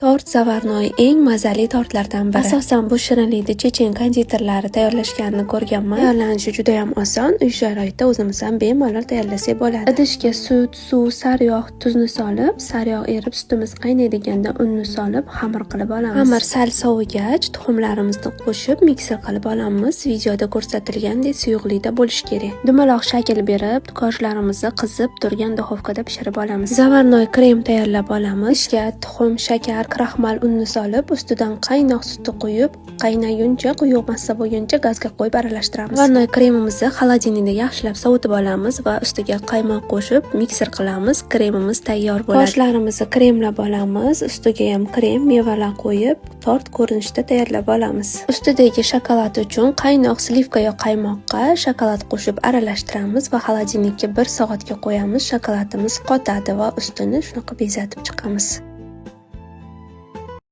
Tort заварной eng mazali tortlardan biri. Asosan bu shirinlikni chechen konditerlari tayyorlashganini ko'rganman. Tayyorlanishi judayam oson. Uy sharoitida o'zimiz ham bemalol tayyorlasak bo'ladi. Idishga sut, suv, sariyog', tuzni solib, sariyog' erib, sutimiz qaynaydiganda unni solib, xamir qilib olamiz. Xamir sal sovigach, tuxumlarimizni qo'shib, mikser qilib olamiz. Videoda ko'rsatilgandek suyuqlikda bo'lishi kerak. Dumaloq shakl berib, korjlarimizni qizib turgan duxovkada pishirib olamiz. Заварной krem tayyorlab olamiz. Idishga tuxum, shakar, kraxmal, unni solib, ustidan qaynoq sutni quyib, qaynaguncha, quyuq massa bo'lguncha gazga qo'yib aralashtiramiz. Заварной kremimizni холодильник da yaxshilab sovutib olamiz va ustiga qaymoq qo'shib, mikser qilamiz. Kremimiz tayyor bo'ladi. Korjlarimizni kremlab olamiz. Ustiga ham krem, mevalar qo'yib, tort ko'rinishida tayyorlab olamiz. Ustidagi shokolad uchun qaynoq сливка yo qaymoqqa shokolad qo'shib aralashtiramiz va холодильник ka 1 soatga qo'yamiz. Shokoladimiz qotadi va ustini shunaqa bezatib chiqamiz.